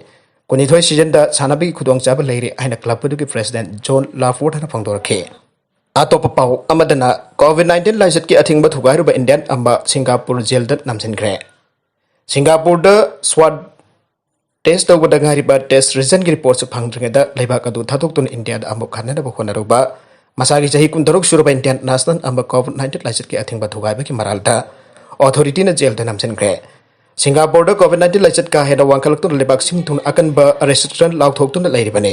ꯀꯨꯟꯅꯤꯊꯣꯏ ꯁꯤꯖꯟꯗ ꯁꯥꯟꯅꯕꯒꯤ ꯈꯨꯗꯣꯡꯆꯥꯕ ꯂꯩꯔꯦ ꯍꯥꯏꯅ ꯀ꯭ꯂꯕ ꯑꯗꯨꯒꯤ ꯄ꯭ꯔꯦꯁꯤꯗꯦꯟꯠ ꯖꯣꯟ ꯂꯥꯐꯣꯔꯠꯅ ꯐꯣꯡꯗꯣꯔꯛꯈꯤ꯫ ꯑꯇꯣꯞꯄ ꯄꯥꯎ ꯑꯃꯗꯅ, ꯀꯣꯚꯤꯗ ꯅꯥꯏꯟꯇꯤꯟ ꯂꯥꯏꯆꯠꯀꯤ ꯑꯊꯤꯡꯕ ꯊꯨꯒꯥꯏꯔꯨꯕ ꯏꯟꯗꯤꯌꯟ ꯑꯃ ꯁꯤꯡꯒꯥꯄꯨꯔ ꯖꯦꯜꯗ ꯅꯝꯁꯤꯟꯈ꯭ꯔꯦ꯫ ꯁꯤꯡꯒꯥꯄꯨꯔꯗ ꯁ꯭ꯋꯥꯠ ꯇꯦꯁ ꯇꯧꯕꯗ ꯉꯥꯏꯔꯤꯕ ꯇꯦꯁ ꯔꯤꯖꯜꯀꯤ ꯔꯤꯄꯣꯔꯠꯁꯨ ꯐꯪꯗ꯭ꯔꯤꯉꯩꯗ ꯂꯩꯕꯥꯛ ꯑꯗꯨ ꯊꯥꯗꯣꯛꯇꯨꯅ ꯏꯟꯗꯤꯌꯥꯗ ꯑꯃꯨꯛ ꯍꯟꯅꯅꯕ ꯍꯣꯠꯅꯔꯨꯕ ꯃꯁꯥꯒꯤ ꯆꯍꯤ ꯀꯨꯟꯇꯔꯨꯛ ꯁꯨꯔꯕ ꯏꯟꯗꯤꯌꯟ ꯅꯦꯁꯅꯦꯜ ꯑꯃ ꯀꯣꯚꯤꯗ ꯅꯥꯏꯟꯇꯤꯟ ꯂꯥꯏꯆꯠꯀꯤ ꯑꯊꯤꯡꯕ ꯊꯨꯒꯥꯏꯕꯒꯤ ꯃꯔꯥꯜꯗ ꯑꯣꯊꯣꯔꯤꯇꯤꯅ ꯖꯦꯜꯗ ꯅꯝꯁꯤꯟꯈ꯭ꯔꯦ꯫ ꯁꯤꯡꯒꯥꯄꯨꯔꯗ ꯀꯣꯚꯤꯗ ꯅꯥꯏꯟꯇꯤꯟ ꯂꯥꯏꯆꯠ ꯀꯥ ꯍꯦꯟꯅ ꯋꯥꯡꯈꯠꯂꯛꯇꯨꯅ ꯂꯩꯕꯥꯛ ꯁꯤꯟ ꯊꯨꯡꯅ ꯑꯀꯟꯕ ꯔꯦꯁꯇ꯭ꯔꯤꯛꯁꯟ ꯂꯥꯎꯊꯣꯛꯇꯨꯅ ꯂꯩꯔꯤꯕꯅꯤ꯫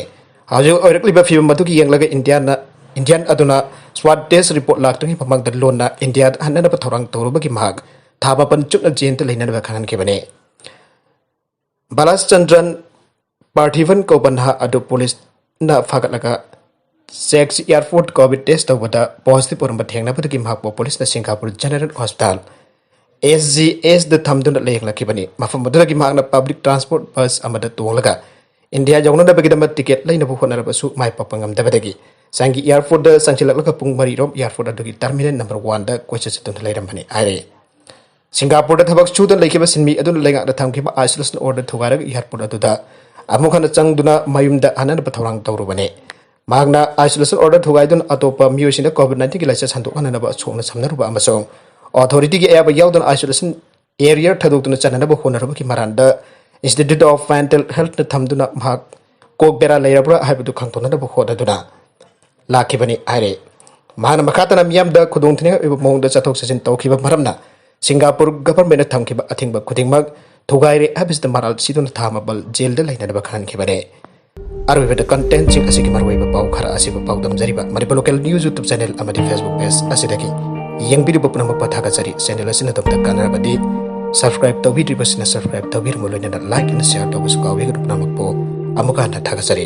ꯍꯧꯖꯤꯛ ꯑꯣꯏꯔꯛꯂꯤꯕ ꯐꯤꯕꯝ ꯑꯗꯨꯒꯤ ꯌꯦꯡꯂꯒ ꯏꯟꯗꯤꯌꯥꯅ, ꯏꯟꯗꯤꯌꯟ ꯑꯗꯨꯅ ꯁ꯭ꯋꯥꯠ ꯇꯦꯁ ꯔꯤꯄꯣꯔꯠ ꯂꯥꯛꯇ꯭ꯔꯤꯉꯩ ꯃꯃꯥꯡꯗ ꯂꯣꯟꯅ ꯏꯟꯗꯤꯌꯥꯗ ꯍꯟꯅꯅꯕ ꯊꯧꯔꯥꯡ ꯇꯧꯔꯨꯕꯒꯤ ꯃꯍꯥꯛ ꯊꯥ ꯃꯥꯄꯟ ꯆꯨꯞꯅ ꯖꯦꯜꯗ ꯂꯩꯅꯅꯕ ꯈꯪꯍꯟꯈꯤꯕꯅꯤ꯫ ꯕꯥꯂꯥꯆꯟꯗ꯭ꯔꯟ ꯄꯥꯔꯊꯤꯕꯟ ꯀꯧꯕ ꯅꯍꯥ ꯑꯗꯨ ꯄꯨꯂꯤꯁꯅ ꯐꯥꯒꯠꯂꯒ ꯆꯦꯛꯁ ꯑꯦꯌꯔꯄꯣꯔꯠ ꯀꯣꯚꯤꯗ ꯇꯦꯁ ꯇꯧꯕꯗ ꯄꯣꯖꯤꯇꯤꯚ ꯑꯣꯏꯔꯝꯕ ꯊꯦꯡꯅꯕꯗꯒꯤ ꯃꯍꯥꯛꯄꯨ ꯄꯨꯂꯤꯁꯅ ꯁꯤꯡꯒꯥꯄꯨꯔ ꯖꯦꯅꯔꯦꯜ ꯍꯣꯁꯄꯤꯇꯥꯜ, ꯑꯦꯁ ꯖꯤ ꯑꯦꯁꯇ ꯊꯝꯗꯨꯅ ꯂꯥꯌꯦꯡꯂꯛꯈꯤꯕꯅꯤ꯫ ꯃꯐꯝ ꯑꯗꯨꯗꯒꯤ ꯃꯍꯥꯛꯅ ꯄꯕ꯭ꯂꯤꯛ ꯇ꯭ꯔꯥꯟꯁꯄꯣꯔꯠ ꯕꯁ ꯑꯃꯗ ꯇꯣꯡꯂꯒ ꯏꯟꯗꯤꯌꯥ ꯌꯧꯅꯅꯕꯒꯤꯗꯃꯛ ꯇꯤꯀꯦꯠ ꯂꯩꯅꯕ ꯍꯣꯠꯅꯔꯕꯁꯨ ꯃꯥꯏ ꯄꯥꯛꯄ ꯉꯝꯗꯕꯗꯒꯤ ꯆꯥꯡꯒꯤ ꯑꯦꯌꯥꯔꯄꯣꯔꯠꯇ ꯆꯪꯁꯤꯜꯂꯛꯂꯒ ꯄꯨꯡ ꯃꯔꯤꯔꯣꯝ ꯑꯦꯌꯥꯔꯄꯣꯔꯠ ꯑꯗꯨꯒꯤ ꯇꯔꯃꯤꯅꯦꯜ ꯅꯝꯕꯔ ꯋꯥꯟꯗ ꯀꯣꯏꯆꯠ ꯆꯠꯇꯨꯅ ꯂꯩꯔꯝꯕꯅꯤ ꯍꯥꯏꯔꯦ꯫ ꯁꯤꯡꯒꯥꯄꯨꯔꯗ ꯊꯕꯛ ꯁꯨꯗꯨꯅ ꯂꯩꯈꯤꯕ ꯁꯤꯟꯃꯤ ꯑꯗꯨꯅ ꯂꯩꯉꯥꯛꯅ ꯊꯝꯈꯤꯕ ꯑꯥꯏꯁꯣꯂꯦꯁꯟ ꯑꯣꯔꯗꯔ ꯊꯨꯒꯥꯏꯔꯒ ꯑꯦꯌꯥꯔꯄꯣꯔꯠ ꯑꯗꯨꯗ ꯑꯃꯨꯛ ꯍꯟꯅ ꯆꯪꯗꯨꯅ ꯃꯌꯨꯝꯗ ꯍꯟꯅꯅꯕ ꯊꯧꯔꯥꯡ ꯇꯧꯔꯨꯕꯅꯤ꯫ ꯃꯍꯥꯛꯅ ꯑꯥꯏꯁꯣꯂꯦꯁꯟ ꯑꯣꯔꯗꯔ ꯊꯨꯒꯥꯏꯗꯨꯅ ꯑꯇꯣꯞꯄ ꯃꯤꯑꯣꯏꯁꯤꯡꯗ ꯀꯣꯚꯤꯗ ꯅꯥꯏꯟꯇꯤꯟꯒꯤ ꯂꯥꯏꯆꯠ ꯁꯟꯗꯣꯛꯍꯟꯅꯅꯕ ꯁꯣꯛꯅ ꯁꯝꯅꯔꯨꯕ ꯑꯃꯁꯨꯡ ꯑꯣꯊꯣꯔꯤꯇꯤꯒꯤ ꯑꯌꯥꯕ ꯌꯥꯎꯗꯅ ꯑꯥꯏꯁꯣꯂꯦꯁꯟ ꯑꯦꯔꯤꯌꯥ ꯊꯥꯗꯣꯛꯇꯨꯅ ꯆꯠꯅꯅꯕ ꯍꯣꯠꯅꯔꯨꯕꯒꯤ ꯃꯔꯥꯟꯗ ꯏꯟꯁꯇꯤꯇ꯭ꯌꯨꯠ ꯑꯣꯐ ꯃꯦꯟꯇꯦꯜ ꯍꯦꯜꯠꯅ ꯊꯝꯗꯨꯅ ꯃꯍꯥꯛ ꯀꯣꯛ ꯕꯦꯔꯥ ꯂꯩꯔꯕ꯭ꯔꯥ ꯍꯥꯏꯕꯗꯨ ꯈꯪꯗꯣꯛꯅꯅꯕ ꯍꯣꯠꯅꯗꯨꯅ ꯂꯥꯛꯈꯤꯕꯅꯤ ꯍꯥꯏꯔꯦ꯫ ꯃꯍꯥꯛꯅ ꯃꯈꯥ ꯇꯥꯅ ꯃꯤꯌꯥꯝꯗ ꯈꯨꯗꯣꯡꯊꯤꯅꯤꯡꯉꯥꯏ ꯑꯣꯏꯕ ꯃꯑꯣꯡꯗ ꯆꯠꯊꯣꯛ ꯆꯠꯁꯤꯟ ꯇꯧꯈꯤꯕ ꯃꯔꯝꯅ ꯁꯤꯡꯒꯥꯄꯨꯔ ꯒꯚꯔꯟꯃꯦꯟꯠꯅ ꯊꯝꯈꯤꯕ ꯑꯊꯤꯡꯕ ꯈꯨꯗꯤꯡꯃꯛ ꯊꯨꯒꯥꯏꯔꯦ ꯍꯥꯏꯕꯁꯤꯗ ꯃꯔꯥꯜ ꯁꯤꯗꯨꯅ ꯊꯥ ꯑꯃ ꯖꯦꯜꯗ ꯂꯩꯅꯅꯕ ꯈꯪꯍꯟꯈꯤꯕꯅꯤ꯫ ꯑꯔꯣꯏꯕꯗ ꯀꯟꯇꯦꯟꯠꯁꯤꯡ ꯑꯁꯤꯒꯤ ꯃꯔꯨꯑꯣꯏꯕ ꯄꯥꯎ ꯈꯔ ꯑꯁꯤꯕꯨ ꯄꯥꯎꯗꯝꯖꯔꯤꯕ Manipur local news YouTube channel ꯑꯃꯗꯤ ꯐꯦꯁꯕꯨꯛ ꯄꯦꯖ ꯑꯁꯤꯗꯒꯤ ꯌꯦꯡꯕꯤꯔꯤꯕ ꯄꯨꯝꯅꯃꯛꯄꯨ ꯊꯥꯒꯠꯆꯔꯤ꯫ ꯆꯦꯅꯦꯜ ꯑꯁꯤꯅ ꯑꯗꯣꯝꯗ ꯀꯥꯟꯅꯔꯕꯗꯤ ꯁꯕꯁꯀ꯭ꯔꯥꯏꯕ ꯇꯧꯕꯤꯗ꯭ꯔꯤꯕꯁꯤꯡꯅ ꯁꯕꯁꯀ꯭ꯔꯥꯏꯕ ꯇꯧꯕꯤꯔꯝꯃꯨ, ꯂꯣꯏꯅꯅ ꯂꯥꯏꯛ ꯑꯃꯁꯨꯡ ꯁꯤꯌꯥꯔ ꯇꯧꯕꯁꯨ ꯀꯥꯎꯕꯤꯒꯅꯨ꯫ ꯄꯨꯝꯅꯃꯛꯄꯨ ꯑꯃꯨꯛꯀ ꯍꯟꯅ ꯊꯥꯒꯠꯆꯔꯤ꯫